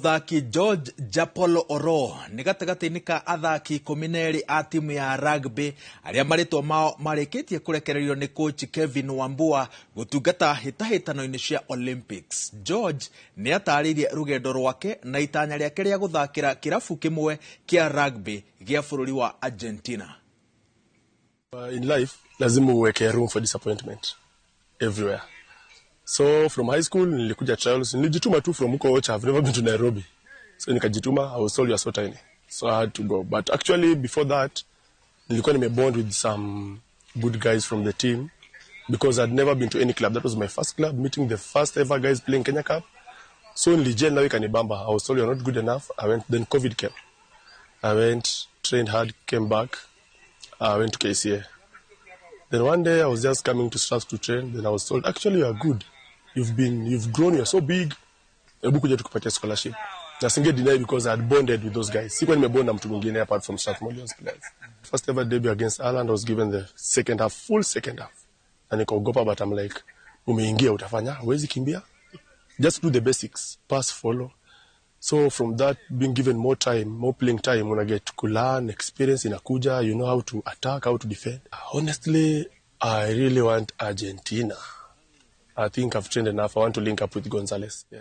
mũthaki George Japolo Ooro nĩ gatagatĩ-inĩ ka athaki 12 a timu ya rugby arĩa marĩtwa mao marĩkĩtie kũrekererio nĩ coach Kevin Wambua gũtungata hĩtahĩtano-inĩ cia Olympics. George nĩ atarĩirie rũgendo rwake na itanya rĩake rĩa gũthakĩra kĩrabu kĩmwe kĩa rugby gĩa bũrũri wa Argentina. In life, lazima uweke room for disappointment everywhere. So from high school, nilikuja trials. Nilijituma tu from huko Ocha. I've never been to Nairobi. So nikajituma, I was told you are so tiny. So I had to go. But actually, before that, nilikuwa nimebond with some good guys from the team because I'd never been to any club. That was my first club, meeting the first ever guys playing Kenya Cup. So nilijel nawe kanibamba. I was told you're not good enough. I went, then COVID came. I went, trained hard, came back. I went to KCA. Then one day I was just coming to Strasbourg to train. Then I was told, actually you are good. You've grown, you're so big. Ebu kuja tukupatia scholarship. Na singe deny because I had bonded with those guys. Sikuwa nimebond na mtu mwingine apart from Strathmore players. First ever debut against Ireland, I was given the second half, full second half. Na nikaogopa, but I'm like, umeingia utafanya, huwezi kimbia. Just do the basics, pass, follow. So from that, being given more time, more playing time, when I get to learn, experience inakuja, you know how to attack, how to defend. Honestly, I really want Argentina. I think I've trained enough. I want to link up with Gonzalez. Yeah.